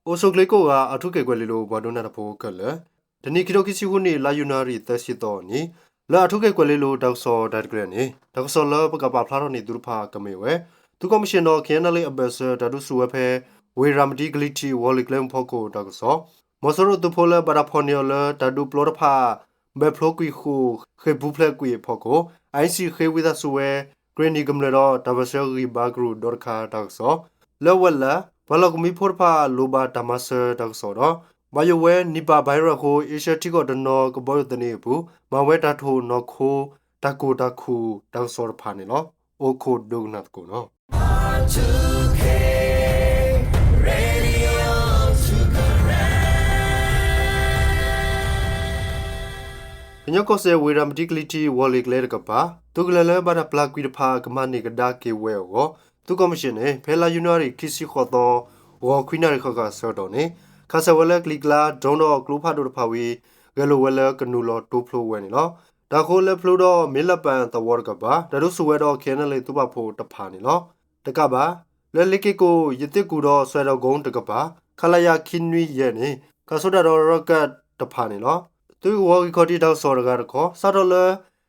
အိၣ်ဆူၣ်ချ့ကိးဂၤ အၣ်ထူခ့ၣ်ကွဲၤလ့လိၤ ပှၤဒိကနၣ်တၢ်ဖိခဲလၢာ်, တနံၤခံထိခံဆံဃုနံၣ် လါယနူၤအါရံၤသၢဆံသီအနံၤ, လၢအၣ်ထူခ့ၣ်ကွဲၤလ့လိၤတၢ်ကစီၣ်တၢ်တကလဲာ်န့ၣ် တၢ်ကစီၣ်လၢပကပာ်ဖျါထီၣ်န့ၢ်သုတဖၣ်ကမ့ၢ်ဝဲ သုးကီၣ်မံၣ်ၡ့ၣ်နီၤ ခ့ၣ်အဲၣ်အၣ်လ့ၣ် အဘၢၣ်စၢၤ တၢ်ဒုးဆူၣ်ဝဲဖဲ ဝ့ၢ်ရၤမတံကလံၤထံး ဝီၤလ့ၤကျဲမုၢ်ဖီခိၣ်တၢ်ကစီၣ်, မီၤစိရိၤသုးဖိလၢဘၣ်တၢ်ဖီၣ်န့ၢ်အီၤလၢတၢ်ဒုးပျီတဖၣ် ဘၢၣ်ဖျိကွံာ်ဃိာ် ဃ့ၢ်ပူၤဖျဲးကွံာ်အဖီခိၣ် အအံၣ်စံၣ်ဃ့ဝံသးစူၤဝဲ ကြ့ၢ်နံၣ်ကမျၢၢ်ဒီးတၢ်ပၢၢ်ဆၢဂံၢ်ဘါကရူၢ်ဒီတခါတၢ်ကစီၣ်, လၢဝဲလၢ် ပှၤလီၢ်ကမှံဖိတဖၣ်လိၣ်ဘၣ်တၢ်မၤစၢၤတၢ်ကစီၣ်ဒီး ဘၣ်ယိၣ်ဝဲ Nipah virus အဃိ အ့ရှၢၣ်ထံကီၢ်တနီၤကဘီယူၤသန့အပူၤ မၤဝဲတၢ်ထိၣ်နီၢ်ခိ တၢ်ကိၢ်တၢ်ခူၣ်တၢ်ကစီၣ်တဖၣ်န့ၣ်လီၤ. အိၣ်ခိးဒိကနၣ်သကိးနီၤ. ကညီကီၢ်စဲၣ် ဝ့ၢ်ရၤမတံကလံၤထံး ဝီၤလ့ၤကျဲတကပၤ သုးကလၢၤလၢဘၣ်တၢ်ပျၢ်ကွံာ်တဖၣ် ကမၤန့ၢ်ကဒါက့ၤဝဲအဂီၢ် သုးကီၣ်မံၣ်ၡ့ၣ်န့ၣ် ဖဲလါယနူၤအါရံၤခံဆံဃိးသီ ဂီၤခွံနၣ်ရံၣ်ဃၣ်ဃၣ်ဆၢကတီၢ်န့ၣ် ခးစၢၤဝဲလၢကလံၤကျါ drone ဒီးကျိဖးဒိၣ်တဖၣ်ဝံၤ ဂဲၤလိာ်ဝဲလၢကနုာ်လီၤတိဖျိဝဲန့ၣ်လီၤ. တၢ်ဃိလၢဖျိဒီး မ့ၢ်လၢပၣ်သဝီတကပၤ တၢ်ဒုးဆူၣ်ဝဲဒီး ခ့ၣ်အဲၣ်အၣ်လ့ၣ် သုးပာ်ဖှိၣ်တဖၣ်န့ၣ်လီၤ. တကးဘၣ် လၢလ့က့ၣ်ကိၣ် ယသ့ၣ်ကူၣ်ဒီးစွဲဒီးကိတကပၤ ခလရ ခံနွံယဲၢ်န့ၣ် ကးဆိးတၢ်ဒီး rocket တဖၣ်န့ၣ်လီၤ. သုးဂ့ၢ်ဝီဂံၢ်ခီၣ်ထံးတၢ်ကစီၣ်တဂၤတခီ စးထီၣ်လၢ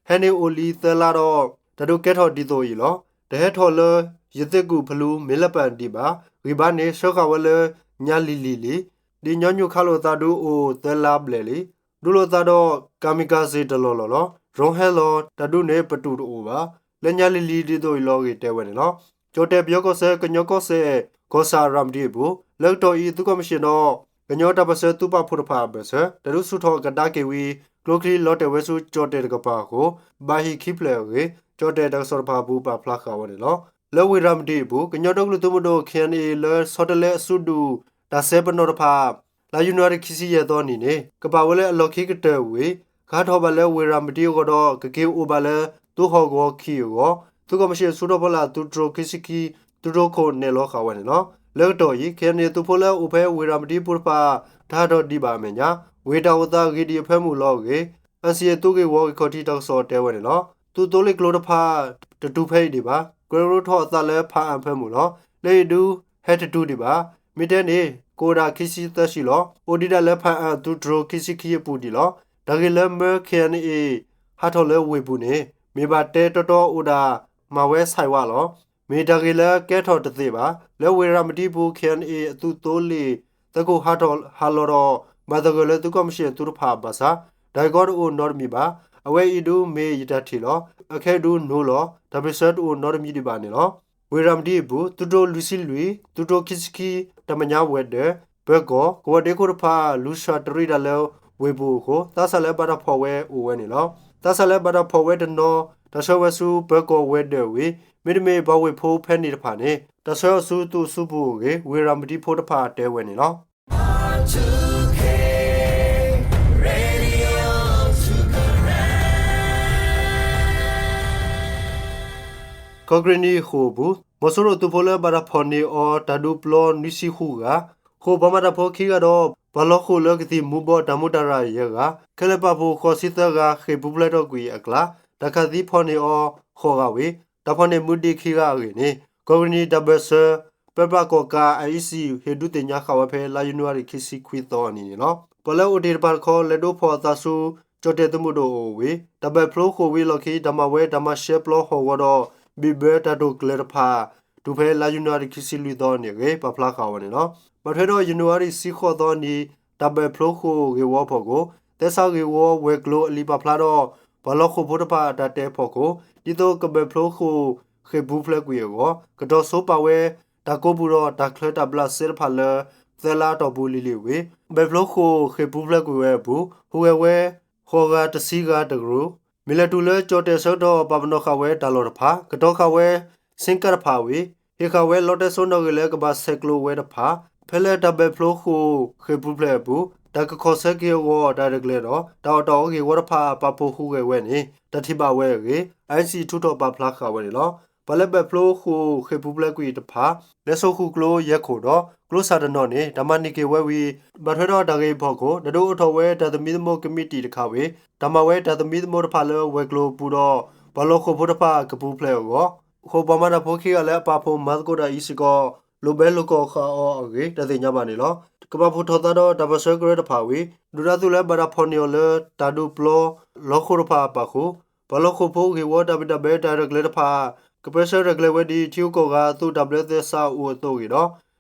ဟဲန့ၣ်အိၣ်လံသၢလါဒီး တၢ်ဒုးကဲထီၣ်ဒ်သိးအံၤလီၤ. တဟဲထီၣ်လၢ ယသ့ၣ်ကူၣ်ဖလူ မ့ၢ်လၢပၣ်ဒံးဘၣ်. ဂံၢ်ဘါန့ၣ် ဆှၢဃာ်ဝဲလၢ ညါလံၤလံၤလံၤ ဒ်ညီနုၢ်ခးလိာ်သးဒုးအိၣ်သၢလါဘျဲၣ်လံ. ဒုးလိာ်သးဒီး kamikaze တလီၢ်လီၢ်လီၤ. drone ဟဲလီၤ တၢ်ဒုးန့ၣ်ပတုာ်တအိၣ်ဘၣ်. လၢညါလံၤလံၤဒ်သိးအံၤလီၤအဂ့ၢ်တဲဝဲန့ၣ်လီၤ. ကၠီၣ်တဲၣ်ပယီၤကီၢ်စဲၣ် ကညီကီၢ်စဲၣ် ကီၢ်ဆၣ်ရၤမတံအပူၤ လၢကတီၢ်အံၤ သုးကီၣ်မံၣ်ၡ့ၣ်ဒီး ကညီတၢ်ပၢၢ်ဆၢသုးပာ်ဖှိၣ်တဖၣ်အဘၢၣ်စၢၤ တၢ်ဒုးဆူၣ်ထီၣ်ကဒါက့ၤဝံၤ ကျိချံလီၤတဲာ်ဝဲဆူကၠီၣ်တဲၣ်တကပၤအဃိ ဘၣ်ဟံၣ်ခံဖျၢၣ်အဂ့ၢ် ကၠီၣ်တဲၣ်တၢ်ကစီၣ်တဖၣ်အပူၤပာ်ဖျါဃာ်ဝဲန့ၣ်လီၤ. လၢဝ့ၢ်ရၤမတံအပူၤ ကညီဒီကလုာ်သုးမုၢ်ဒိၣ် ခ့ၣ်အဲၣ်အၣ်လ့ၣ် လၢဆီတလဲအစုဒုၣ် တၢ်စဲပနီၣ်တဖၣ် လါယနူၤအါရံၤခံဆံယဲၢ်သီနံၤန့ၣ် ကပာ်ဝဲလၢအလီၢ်ခံကတၢၢ်ဝံၤ ကဟးထီၣ်ဘၣ်လၢဝ့ၢ်ရၤမတံအဂီၢ်ဒီး ကက့ၤအိၣ်ဘၣ်လၢသုးဟီၣ်ကဝီၤခံအဂီၢ် သုးကီၣ်မံၣ်ၡ့ၣ်ဆူၣ်ထီၣ်ဖီလာ်သုးတြိၤခံဆံခံ သုးတြိၤခိၣ်နဲၣ်လီၤဃာ်ဝဲန့ၣ်လီၤ. လၢကတီၢ်အံၤ ခ့ၣ်အဲၣ်အၣ်လ့ၣ်သုးဖိလၢအအိၣ်ဖဲဝ့ၢ်ရၤမတံပူၤတဖၣ် တဟးထီၣ်ဒံးဘၣ်အမဲာ်ညါ ဝ့ၢ်တၢ်အိၣ်သးဂ့ၤဒံးအဖၢမုၢ်လီၤအဂ့ၢ် အၣ်စံၣ်အၣ် သုးဂ့ၢ်ဝီဂံၢ်ခီၣ်ထံးတၢ်ကစီၣ်တဲဝဲန့ၣ်လီၤ. သုးသိလ့ၣ်ကျိတဖၣ် တတုၤဖဲအံၤဒံးဘၣ်. ကြၢးရိထီၣ်အသးလၢဖၣ်အၣ်ဖၢမုၢ်လီၤ. လၢအံၤဒုး ဟဲတတုၤဒံးဘၣ်. မ့ၢ်တဲန့ၣ် ကအိၣ်ဒၣ်ခံဆံသၢဆံလီၤ. အိၣ်ဒံးဒၣ်လၢဖၣ်အၣ်သုးတြိၤခံဆံခံအပူၤဒံးလီၤ. တၢ်ဂ့ၢ်လၢမၢခ့ၣ်အဲၣ်အၣ်လ့ၣ် ဟးထီၣ်လၢဝ့ၢ်ပူၤန့ၣ် မ့ၢ်ဘၣ်တဲတီတီအိၣ်ဒၣ် မၤဝဲဆဲးဝးလီၤ. မ့ၢ်တၢ်ဂ့ၢ်လၢကဲထီၣ်တသ့ဘၣ်. လၢဝ့ၢ်ရၤမတံပူၤ ခ့ၣ်အဲၣ်အၣ်လ့ၣ်အသုးသိလ့ၣ် သၢခိၣ်ဟးထီၣ်ဟးလီၤဒီး ဘၣ်သဂၢၢ်လၢသုးကီၣ်မံၣ်ၡ့ၣ်အသုးတဖၣ်ဘၣ်ဆၣ် တၢ်ဂ့ၢ်ကီတအိၣ်နီတမံၤဘၣ်. အဝဲအံၤဒုးမ့ၢ်ယတၢ်ထံၣ်လီၤ. အခဲအံၤဒုးနိလီၤ. တၢ်ပၢၢ်ဆၢတအိၣ်နီတမံၤဒံးဘၣ်န့ၣ်လီၤ. ဝ့ၢ်ရၤမတံအပူၤ သုးတြိၤလွံၢ်ဆံလွံၢ် သုးတြိၤခံဆံခံ တၢ်မဲာ်ညါဝဲၤဒၢး ပၢၤကီၢ် ကဝီၤဒ့ခိၣ်တဖၣ် လူၤစှၤတရံးတၢ်လၢဝ့ၢ်ပူၤအဃိ သးစၢ်လၢဘၣ်တၢ်ဖီၣ်ဝဲအိၣ်ဝဲန့ၣ်လီၤ. သးစၢ်လၢဘၣ်တၢ်ဖီၣ်ဝဲတနီၤ တၢ်ဆှၢဝဲဆူပၢၤကီၢ်ဝဲၤဒၢးဝံၤ မ့တမ့ၢ်ပှၤဝ့ၢ်ဖိဖဲန့ၣ်တဖၣ်န့ၣ် တၢ်ဆှၢအီၤဆူသုးအစုပူၤအဂ့ၢ် ဝ့ၢ်ရၤမတံဖိတဖၣ်တဲဝဲန့ၣ်လီၤ. ကီၢ်ကရ့ၣ်နံၤဃိာ်အပူၤ မီၤစိရိၤသုးဖိလၢဘၣ်တၢ်ဖီၣ်န့ၢ်အီၤ တၢ်ဒုးပျီနွံဆံဃုဂၤ, ဃိာ်ပှၤမၤတၢ်ဖိခံဂၤဒီး ပှၤလီၤဃိာ်လၢကသံၣ်မူၤဘှီးတၢ်မူးတၢ်ရၢ်ယဲၢ်ဂၤ, ခဲလၢာ်ပာ်ဖှိၣ်ဃိးဆံသၢဂၤ ဃ့ၢ်ပူၤဖျဲးထီၣ်ကွံာ်အကျါ တၢ်ခးသံဖီၣ်န့ၢ်အီၤဃိးဂၤဝံၤ တၢ်ဖီၣ်န့ၢ်မူဒံးခံဂၤအဂ့ၢ်န့ၣ် ကီၢ်ကရ့ၣ်နံၤတၢ်ဘၢၣ်စၢၤ ပၢပြးကီၣ်ကး အအံၣ်စံၣ် ဟ့ၣ်ဒုးသ့ၣ်ညါဃာ်ဝဲဖဲလါယနူၤအါရံၤခံဆံခွံသီအနံၤန့ၣ်လီၤ. ပှၤလၢအိၣ်တ့ၢ်တဖၣ်တခီ လဲၤဒိဖီၣ်အသးဆူ ကၠီၣ်တဲၣ်သုးမုၢ်ဒိၣ်အအိၣ်ဝံၤ တၢ်ဘၢၣ်ဖျိဃိာ်ဝံၤအလီၢ်ခံ တၢ်မၤဝဲတၢ်မၤရှဲပျီဟီၣ်ကဝီၤဒီး ဘံၣ်ဘၢတၢ်တိာ်ကျဲၤတဖၣ် တုၤဖဲလါယနူၤအါရံၤခံဆံလွံၢ်သီအနံၤအဂ့ၢ် ပာ်ဖျါဃာ်ဝဲန့ၣ်လီၤ. ဘၣ်ထွဲဒီးယနူၤအါရံၤဆံဃိးသီအနံၤ တၢ်ဘၢၣ်ဖျိဃိာ်ဂ့ၢ်ဝီအဖီခိၣ် သဲစးဂ့ၢ်ဝီဝဲၤကျိၤအလံာ်ပာ်ဖျါဒီး ပှၤလီၤဃိာ်ဖိတဖၣ်အတၢ်တဲအဖီခိၣ် ဒ်သိးကဘၢၣ်ဖျိဃိာ် ဃ့ၢ်ပူၤဖျဲးကွံာ်အဂီၢ် ကတီၤဆိပာ်ဝဲ တၢ်ကိးပူၤဒီးတၢ်ချၢတၢ်ဘျးစဲတဖၣ်လၢ သၢလါအတီၢ်ပူၤလံၤလံၤဝံၤ ဘၢၣ်ဖျိဃိာ်ဃ့ၢ်ပူၤဖျဲးကွံာ်ဝဲအပူၤ ဟူးဂဲၤဝဲ ဃိးဂၤတဆံဂၤတကရူၢ် မ့ၢ်လဲၤတုၤလၢကၠီၣ်တဲၣ်ဆၢကတီၢ် ပာ်ပနီၣ်ဃာ်ဝဲတၢ်လီၢ်တဖၣ် ကတီၤဃာ်ဝဲ ဆ့ကၤတဖၣ်ဝံၤ ဟ့ၣ်ဃာ်ဝဲလီတဲစိနီၣ်ဂံၢ်လၢကဘၣ်ဆဲးကျိးဝဲတဖၣ် ဖဲလၢတၢ်ဘၢၣ်ဖျိဃိာ်ဃ့ၢ်ပူၤဖျဲးအပူၤ တၢ်ကခီၣ်ဆၢက့ၤအဂီၢ်တၢ်ရဲၣ်တၢ်ကျဲၤဒီး တၢ်အီၣ်တၢ်အီဂ့ၢ်ဝီတဖၣ် ပာ်ဖှိၣ်ဟူးဂဲၤဝဲန့ၣ် တၢ်ထံၣ်ဘၣ်ဝဲအဂ့ၢ် အအံၣ်စံၣ်ထုးထီၣ်ပာ်ဖျါဃာ်ဝဲန့ၣ်လီၤ. ပှၤလၢဘၢၣ်ဖျိဃိာ်ဃ့ၢ်ပူၤဖျဲးကွံာ်တဖၣ် လဲၤစိာ်ဃုာ်ကျိယဲၢ်ခိၣ်ဒီး ကျိစၢ်တနီၤန့ၣ် တၢ်မၤန့ၢ်က့ၤဝဲဝံၤ ဘၣ်ထွဲဒီးတၢ်ဂ့ၢ်အဖီခိၣ် တၢ်ဒုးအိၣ်ထီၣ်ဝဲတၢ်သမံသမိးကမံးတံာ်တခါဝံၤ တၢ်မၤဝဲတၢ်သမံသမိးတဖၣ်လၢဝဲၤကျိၤအပူၤဒီး ပှၤလီၤဃိာ်ဖိတဖၣ်ကပူၤဖျဲးအဂီၢ် ဃိာ်ပှၤမၤတၢ်ဖိခံဂၤလၢအပာ်ဖှိၣ်မၤသကိးတၢ်အံၤစ့ၢ်ကီး လိၣ်ဘဲလိာ်ကွီၢ်ဃာ်အီၤအဂ့ၢ် တၢ်သ့ၣ်ညါဘၣ်န့ၣ်လီၤ. ကပာ်ဖှိၣ်ထီၣ်သးဒီးတၢ်ပၢၢ်ဆၢကရၢတဖၣ်ဝံၤ ဒုၣ်ဒါသုးလၢဘၣ်တၢ်ဖီၣ်န့ၢ်အီၤလၢတၢ်ဒုးပျီလီၢ်ဃိတဖၣ်အပာ်ဃုာ် ပှၤလီၢ်ဃိဖိဂ့ၢ်ဝီတၢ်ဘံၣ်တၢ်ဘၢတၢ်ရဲၣ်တၢ်ကျဲၤတဖၣ် ကပၢဆှၢရဲၣ်ကျဲၤဝဲဒ်ထံဂုၤကီၢ်ဂၤအသုးတၢ်ဘျၢသဲစးအိၣ်အသိးအဂ့ၢ်ဒီး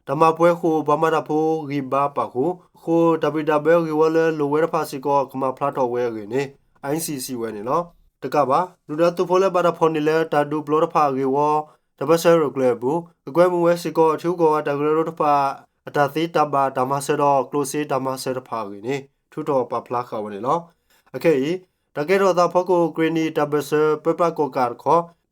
တၢ်မၤပှဲၤဃိာ်ပှၤမၤတၢ်ဖိဂံၢ်ဘါပာ်ဃုာ် ဃိာ်တၢ်ဘံၣ်တၢ်ဘၢဂ့ၢ်ဝီလၢလိၣ်ဝဲတဖၣ်စ့ၢ်ကီး ကမၤဖျါထီၣ်ဝဲအဂ့ၢ်န့ၣ် IEC စံးဝဲန့ၣ်လီၤ. တကးဘၣ် ဒုၣ်ဒါသုးဖိလၢဘၣ်တၢ်ဖီၣ်န့ၢ်လၢတၢ်ဒုးပျီတဖၣ်အဂ့ၢ်ဝီ တၢ်ပၢၢ်ဆၢရဲၣ်ကျဲၤအပူၤ ကကွဲမုာ်ဝဲစ့ၢ်ကီးထံဂုၤကီၢ်ဂၤတၢ်ကရၢကရိတဖၣ် အတၢ်သ့တၢ်ဘၣ်တၢ်မၤစၢၤဒီး ကျိၣ်စ့တၢ်မၤစၢၤတဖၣ်အဂ့ၢ်န့ၣ် ထုးထီၣ်ပာ်ဖျါဃာ်ဝဲန့ၣ်လီၤ. အခဲအံၤ တၢ်ကဲထီၣ်သးအဖီခိၣ် ကရ့ၣ်နံၣ်တၢ်ပၢၢ်ဆၢပၢပြးကီၣ်ကးတ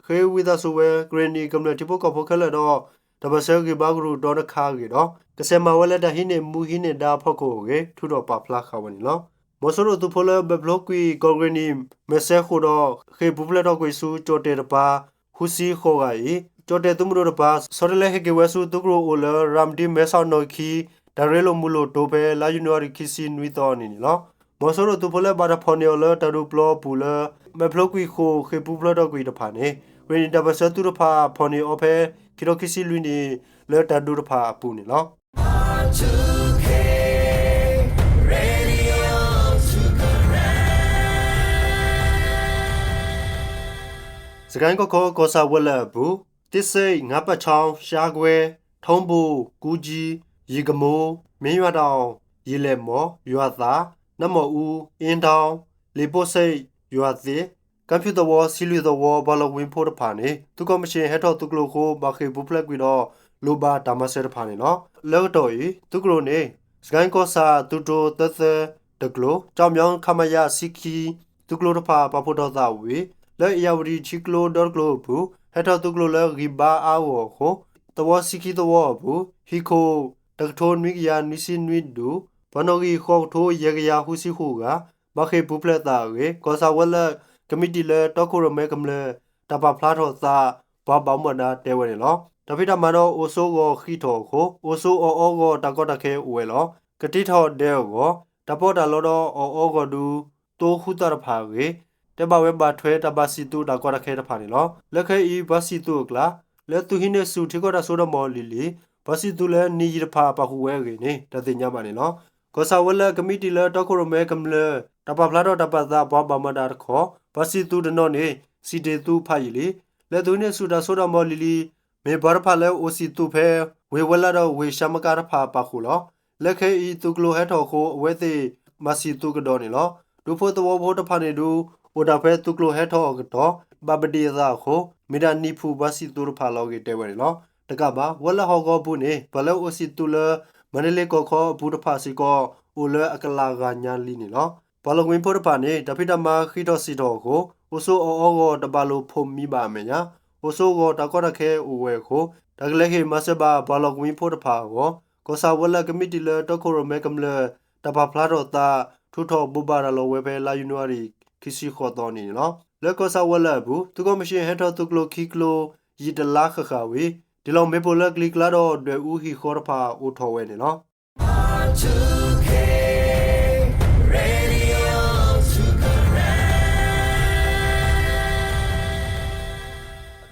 ခီ ဃ့ဝံသးစူၤဝဲကရ့ၣ်နံၣ်ကမျၢၢ်ထံဖိကီၢ်ဖိခဲလၢာ်ဒီး တၢ်ပၢၢ်ဆၢဂံၢ်ဘါကရူၢ်ဒီတခါအဂ့ၢ်ဒီး ကဆဲးမၤဝဲလၢတၢ်ဟံးန့ၢ်မူဟံးန့ၢ်ဒါအဖီခိၣ်အဂ့ၢ် ထုးထီၣ်ပာ်ဖျါဃာ်ဝဲန့ၣ်လီၤ. မီၤစိရိၤသုးဖိလၢဘၢၣ်ဖျိကွံာ်ကီၢ်ကရ့ၣ်နံၣ် မဲာ်စဲဃိာ်ဒီး ဃ့ၢ်ပူၤဖျဲးထီၣ်ကွံာ်ဆူကၠီၣ်တဲၣ်တပၤ ဃုဆံဃိးဂၤအံၤ ကၠီၣ်တဲၣ်သုးမုၢ်ဒိၣ်တပၤ ဆီတလဲဟဲက့ၤဝဲဆူသုးကရိၣ်အိၣ်လၢ ရၤမတံမဲဆီးနီၣ်ဂံၢ်ခံ တၢ်ရ့လိာ်မုၢ်လိာ်တိဖဲလါယနူၤအါရံၤခံဆံနွံသီအနံၤန့ၣ်လီၤ. မီၤစိရိၤသုးဖိလၢဘၣ်တၢ်ဖီၣ်န့ၢ်အီၤလၢတၢ်ဒုးပျီအပူၤလၢ ဘၢၣ်ဖျိကွံာ်ဃိာ်ဃ့ၢ်ပူၤဖျဲးထီၣ်ကွံာ်တဖၣ်န့ၣ် ကရ့ၣ်နံၣ်တၢ်ပၢၢ်ဆၢသုးတဖၣ်ဖီၣ်န့ၢ်အီၤဖဲ ခံထိခံဆံလွံၢ်နံၣ် လၢတၢ်ဒုးတဖၣ်အပူၤန့ၣ်လီၤ. စကဲၣ်ကီၢ်ခီကီၢ်ဆၣ်ဝဲၤလၢာ်အပူၤ တ့စ့ၣ်, ငါးပက်ချောင်း, ရှမ်းကွဲ, ထီဘူၣ်, ကူကံ, ယံၤကမိ, မ့ၢ်ယွၤတၢ်အီၣ်, ယံၤလဲၣ်မီၢ်, ယွၤသး, နၢ်မီၣ်အူ, အ့ၣ်တီ, လံာ်ပိၢ်စ့ၣ်, ယွၤသ့ၣ်, ကၣ်ဖၠူၣ်သဝီ, ဆံလွံၢ်သဝီ ပှၤလီၢ်ကဝံၤဖိတဖၣ်န့ၣ် သုးကီၢ်မ့ၢ်ၡ့ၣ်ဟဲထီၣ်သုးကျိၤအဃိ ဘၣ်ဃ့ၢ်ပူၤဖျဲးကွံာ်ဒီး လိၣ်ဘၣ်တၢ်မၤစၢၤတဖၣ်န့ၣ်လီၤ. လၢကတီၢ်အံၤ သုးကရိၣ်န့ၣ် စကဲၣ်ကီၢ်ဆၣ်သုးတြိၤသၢသၢတကျိၤ, ကၠီၣ်မၠီၣ် ခမရ ဆံခံ သုးကျိၤတဖၣ်ပာ်ဖှိၣ်ထီၣ်သးဝံၤ လၢအ့ၣ်ယၣ်ဝတံၣ်ထံကျိဒီတကျိၤအပူၤ ဟဲထီၣ်သုးကျိၤလၢဂံၢ်ဘါအါဂီၢ်အဃိ သဝီဆံခံသဝီအပူၤ ဟံၣ်ခိၣ် တကထိနွံကယၤနွံဆံနွံဒူၣ်, ပှၤနီၣ်ဂံၢ်ဃိးကထိယဲၢ်ကယၤဃုဆံဃိးဂၤ ဘၣ်ဃ့ၢ်ပူၤဖျဲးသးအဂ့ၢ် ကီၢ်ဆၣ်ဝဲၤလၢာ်ကမံးတံာ်လၢတီခိၣ်ရိၣ်မဲကမျၢၢ် တၢ်ပာ်ဖျါထီၣ်သး ပှၤဘၣ်မူဘၣ်ဒါတဲဝဲန့ၣ်လီၤ. တၢ်ဖံးတၢ်မၤဒီးအိၣ်ဆိးဂီၤဃံးထီၣ်အဃိ အိၣ်ဆိးအီၣ်အီဂီၤတၢ်ကီတၢ်ခဲအိၣ်ဝဲလီၤ. ကတ့ထီၣ်ဒဲးအဂီၢ် တၢ်ပီးတၢ်လီဒီးအီၣ်အီဂီၤဒုး သိဃုသၣ်တဖၣ်အဂ့ၢ် တဲဘၣ်ဝဲဘၣ်ထွဲတၢ်ဘၣ်စံၣ်သုးတၢ်ကီတၢ်ခဲတဖၣ်န့ၣ်လီၤ. လၢခဲအံၤ ပှၤစံၣ်သုးအကျါ လၢသုးဟံးန့ၢ်ဆူၣ်ထံကီၢ်တၢ်စိတၢ်ကမီၤလံၤလံၤ ပှၤစံၣ်သုးလၢနံၣ်ယံာ်တဖၣ်ပာ်ဃုာ်ဝဲအဂ့ၢ်န့ၣ် တၢ်သ့ၣ်ညါဘၣ်န့ၣ်လီၤ. ကီၢ်ဆၣ်ဝဲၤလၢာ်ကမံးတံာ်လၢတီခိၣ်ရိၣ်မဲကမျၢၢ် တၢ်ပာ်ဖျါထီၣ်တၢ်ပာ်သးပှၤဘၣ်မူဘၣ်ဒါတခီ ပှၤစံၣ်သုးတနီၤန့ၣ် စံၣ်တ့ၢ်သုးဖးယံာ်လံ. လၢသုးဟံးန့ၢ်ဆူၣ်တၢ်စိတၢ်ကမီၤလံၤလံၤ မ့ၢ်ပှၤတဖၣ်လၢအိၣ်စံၣ်သုးဖဲ ဝ့ၢ်ဝဲၤလးဒီးဝ့ၢ်ၡါမကါတဖၣ်ပာ်ဃုာ်လီၤ. လၢခဲအံၤသုးကျိၤဟဲထီၣ်အဃိ အဝဲသ့ၣ်ဘၣ်စံၣ်သုးကဒီးန့ၣ်လီၤ. ဒူဖိသဝီဖိတဖၣ်န့ၣ်ဒုး အိၣ်ဒၣ်ဖဲသုးကျိၤဟဲထီၣ်အကတီၢ် ဘၣ်ပဒံးအသးအဃိ မ့ၢ်ဒၣ်နံၣ်ဖုၣ်ပှၤစံၣ်သုးတဖၣ်လီၤအဂ့ၢ်တဲဝဲန့ၣ်လီၤ. တကးဘၣ် ဝဲၤလၢာ်ဟီၣ်ကဝီၤအပူၤန့ၣ် ပှၤလၢအိၣ်စံၣ်သုးလၢမၤတလ့ကီၢ်ခီအပူၤတဖၣ်စ့ၢ်ကီး အိၣ်လၢအကလးဂၤညါလံန့ၣ်လီၤ. ပှၤလီၢ်ကဝံၤဖိတဖၣ်န့ၣ် တၢ်ဖံးတၢ်မၤဃံးထီၣ်စံၣ်ထီၣ်အဃိ အိၣ်ဆိးအီၣ်အီဂီၤတဘၣ်လိာ်ဖိးမံဘၣ်အမဲာ်ညါ အိၣ်ဆိးအီၣ်တၢ်ကီတၢ်ခဲအိၣ်ဝဲအဃိ တၢ်ကလဲၤဟ့ၣ်မၤစၢၤဘၣ်ပှၤလီၢ်ကဝံၤဖိတဖၣ်အဂီၢ် ကီၢ်ဆၣ်ဝဲၤလၢာ်ကမံးတံာ်လၢတီခိၣ်ရိၣ်မဲကမျၢၢ် တၢ်ပာ်ဖျါထီၣ်သး ထုးထီၣ်ဘိးဘၣ်ရၤလီၤဝဲဖဲလါယနူၤအါရံၤ ခံဆံဃိးသီနံၤန့ၣ်လီၤ. လၢကီၢ်ဆၣ်ဝဲၤလၢာ်အပူၤ သုးကီၢ်မ့ၢ်ၡ့ၣ်ဟဲထီၣ်သုးကျိၤခံကျိၤ ယံာ်တလါဃၣ်ဃၣ်ဝံၤ တ့ၢ်လီၤမ့ၣ်ပိၢ်လၢကလံၤကျါဒီးဒွဲၣ်အူဟံၣ်ဃီတဖၣ်အိၣ်ထီၣ်ဝဲန့ၣ်လီၤ.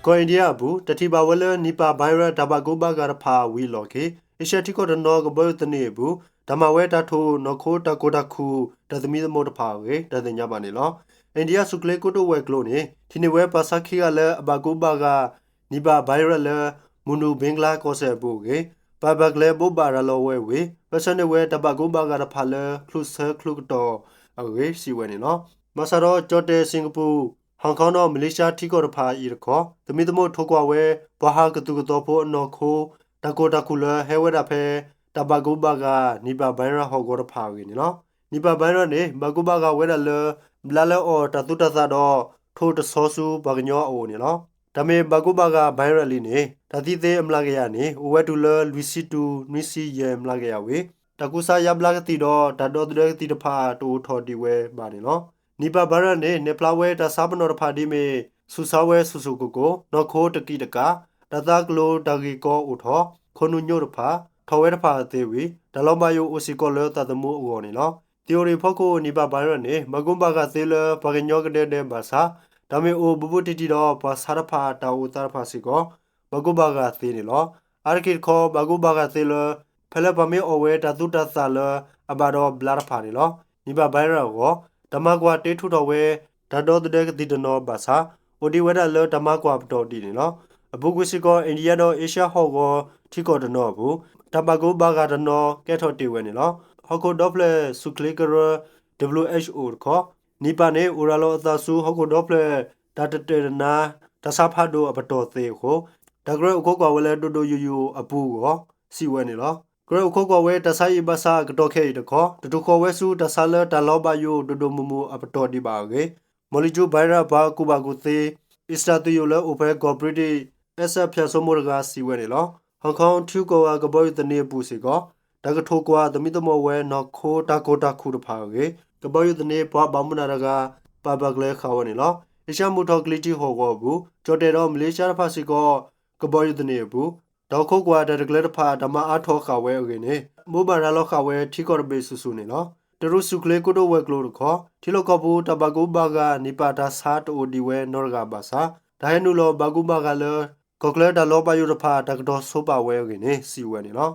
ကီၢ်အ့ၣ်ဒံယါအပူၤ တၢ်ထံၣ်ဘၣ်ဝဲလၢ နံၣ်ပၢၣ်ဘါရၣ် တၢ်ဘၣ်ကိးဘၣ်ဂာ်တဖၣ်ဝံၤအလီၢ်ခံ အ့ရှၢၣ်ထံကီၢ်တနီၤကဘီယူၤသန့ၤအပူၤ တၢ်မၤဝဲတၢ်ထိၣ်နီၢ်ခိတၢ်ကိၢ်တၢ်ခူၣ် တၢ်သမံသမိးတဖၣ်အဂ့ၢ် တၢ်သ့ၣ်ညါဘၣ်န့ၣ်လီၤ. အ့ၣ်ဒံယါဆူၣ်ချ့ကိတိာ်ဝဲၤကျိၤန့ၣ် ထံၣ်န့ၢ်ဝဲပှၤဆါခံဂၤလၢအဘၣ်ကိးဘၣ်ဂာ် နံၣ်ပၢၣ်ဘါရၣ်လၢ မူနူၣ်ဘ့ကလါကီၢ်စဲၣ်အပူၤအဂ့ၢ် ပာ်ပာ်ကျဲဘိးဘၣ်ရၤလီၤဝဲဝံၤ ပၢၢ်ဆၢန့ၢ်ဝဲတၢ်ဘၣ်ကိးဘၣ်ဂာ်တဖၣ်လၢ ချုးဆၢချုးကတီၢ်အဂ့ၢ် စံးဝဲန့ၣ်လီၤ. ဘၣ်ဆၣ်ဒီးကၠီၣ်တဲၣ် စ့ၣ်ကပူၤ ဟီၣ်ကီၢ်ဒီးမလ့ၡါထံကီၢ်တဖၣ်အံၤတခီ သမံသမိးထိၣ်ကွၢ်ဝဲ ပှၤဟးကသူၣ်ကသီဖိအနီၢ်ခိ တၢ်ကိၢ်တၢ်ခူၣ်လၢဟဲဝဲဒၣ်ဖဲ တၢ်ဘၣ်ကိးဘၣ်ဂာ် နံၣ်ပၢၣ်ဘါရၣ်ဟီၣ်ကဝီၤတဖၣ်အဂ့ၢ်န့ၣ်လီၤ. နံၣ်ပၢၣ်ဘါရၣ်န့ၣ် ဘၣ်ကိးဘၣ်ဂာ်ဝဲဒၣ်လၢ ဘျါလၢအီၣ်တၢ်သူတၢ်သၣ်ဒီး ထိၣ်တဆီဆူပှၤကညီအအိၣ်န့ၣ်လီၤ. တၢ်မ့ၢ်ဘၣ်ကိးဘၣ်ဂာ်ဘါရၣ်လံန့ၣ် တၢ်သံသ့အမျးကယၤန့ၣ် အိၣ်ဝဲတုၤလၢလွံၢ်ဆံတုၤနွံဆံယဲၢ်မျးကယၤဝံၤ တၢ်ကူစါယါဘျါကသံၣ်ဒီး တၢ်ဒီသဒၢကသံၣ်တဖၣ်တအိၣ်ထီၣ်ဒံးဝဲဘၣ်န့ၣ်လီၤ. နံၣ်ပၢၣ်ဘါရၣ်န့ၣ် နဲၣ်ဖျါဝဲတၢ်ဆါပနီၣ်တဖၣ်ဒ်မ့ၢ် ဆူၣ်ဆါဝဲဆူၣ်ဆူၣ်ကိၢ်ကိၢ်, နီၢ်ခိတကံးတကး, တၢ်သးကလိၤတၢ်ဂ့ၢ်ကီအိၣ်ထီၣ်, ခိၣ်နူာ်ညိတဖၣ် ထီၣ်ဝဲတဖၣ်အသ့ဝံၤ တၢ်လီၤဘၣ်ယိၣ်အိၣ်စ့ၢ်ကီးလၢသးသမူအဂီၢ်န့ၣ်လီၤ. သံၣ်အိၣ်ရ့ၣ်ဖီခိၣ် နံၣ်ပၢၣ်ဘါရၣ်န့ၣ် ဘၣ်ကိးဘၣ်ဂာ်သ့လၢ ပှၤကညီကဒဲကဒဲဘၣ်ဆၣ် တၢ်မ့ၢ်အိၣ်ဘူးဘူးတံၢ်တံၢ်ဒီး ပှၤဆါတဖၣ်တၢ်အိၣ်သးတဖၣ်စ့ၢ်ကီး ဘၣ်ကိးဘၣ်ဂာ်သ့န့ၣ်လီၤ. အါတက့ၢ်တခီ ဘၣ်ကိးဘၣ်ဂာ်သ့လၢ ဖဲလၢပှၤမ့ၢ်အီၣ်ဝဲတၤသူတၤသၣ်လၢအဘၣ်ဒီးဘျါတဖၣ်န့ၣ်လီၤ. Nipah virus အဂီၢ် တၢ်မၤကွၢ်တ့ထူးထီၣ်ဝဲ တၢ်ဒီသဒၢကသံၣ်တနီၤဘၣ်ဆၣ် အိၣ်ဒံးဝဲဒၣ်လၢတၢ်မၤကွၢ်ပတီၢ်ဒံးန့ၣ်လီၤ. အပူၤကွံာ်စ့ၢ်ကီး India ဒီး Asia ဟီၣ်ကဝီၤထံကီၢ်တနီၤအပူၤ တၢ်ဘၣ်ကူဘၣ်ဂာ်တနီၤကဲထီၣ်တ့ၢ်ဝဲန့ၣ်လီၤ. ဟီၣ်ခိၣ်ဒီဖျၢၣ်ဆူၣ်ချ့ကရၢ WHO တခီ Nipah န့ၣ် အိၣ်ရၤလီၤအသးဆူဟီၣ်ခိၣ်ဒီဖျၢၣ် တၢ်တတၢာ်တနါ တၢ်ဆါဖးဒိၣ်အပတီၢ်သ့ၣ်အဃိ တၢ်ကရၢအိၣ်ခိးကွၢ်ဝဲလၢဒိၣ်ဒိၣ်ယိာ်ယိာ်အပူၤအဂီၢ် စံးဝဲန့ၣ်လီၤ. ကရၢအိၣ်ခိးကွၢ်ဝဲတၢ်ဆါအံၤဘၣ်ဆၣ်အကတီၢ်ခဲအံၤတခီ တတုၤဃီၤဝဲဆူတၢ်ဆါလၢတၢ်လီၤဘၣ်ယိၣ်ဒိၣ်ဒိၣ်မုၢ်မုၢ်အပတီၢ်ဒံးဘၣ်အဂ့ၢ် Molecule Virus ပှၤကူၣ်ဘၣ်ကူၣ်သ့ Eastern သုးယိာ်လၢအိၣ်ဖဲကီၢ်ပြံဒံၣ် အဲးစၢၣ်ဖၠၣ်စိမိတဂၤစံးဝဲန့ၣ်လီၤ. Hong Kong ထံဂုၤကီၢ်ဂၤကဘီယူၤသန့အပူၤစ့ၢ်ကီး တၢ်ကထိၣ်ကွၢ်သမံသမိးဝဲနီၢ်ခိတၢ်ကိၢ်တၢ်ခူၣ်တဖၣ်အဂ့ၢ် ကဘီယူၤသန့ပှၤဘၣ်မူဘၣ်ဒါတဂၤ ပာ်ဘၣ်ကျဲဃာ်ဝဲန့ၣ်လီၤ. အ့ရှၢၣ်မုၢ်ထီၣ်ကလံၤထံးဟီၣ်ကဝီၤအပူၤ ကၠီၣ်တဲၣ်ဒီးမလ့ၡါတဖၣ်စ့ၢ်ကီး ကဘီယူၤသန့အပူၤ တၢ်အိၣ်ခိးကွၢ်တၢ်တကျဲတဖၣ် တၢ်မၤအါထီၣ်ဃာ်ဝဲအဂ့ၢ်န့ၣ် ဘိးဘၣ်ရၤလီၤဃာ်ဝဲထံကီၢ်တဘ့ၣ်စုာ်စုာ်န့ၣ်လီၤ. တရူးဆူၣ်ချ့ကိတိာ်ဝဲၤကျိၤတခီ ထံလီၢ်ကီၢ်ပူၤ တၢ်ဘၣ်ကူဘၣ်ဂာ် Nipah တၢ်ဆါတအိၣ်ဒံးဝဲနီတဂၤဘၣ်ဆၣ် တၢ်ဟဲနုာ်လီၤဘၣ်ကူဘၣ်ဂာ်လၢ ကီၢ်ချၢတၢ်လီၤဘၣ်ယိၣ်တဖၣ် တၢ်ကတီၤဆိပာ်ဝဲအဂ့ၢ်န့ၣ် စံးဝဲန့ၣ်လီၤ.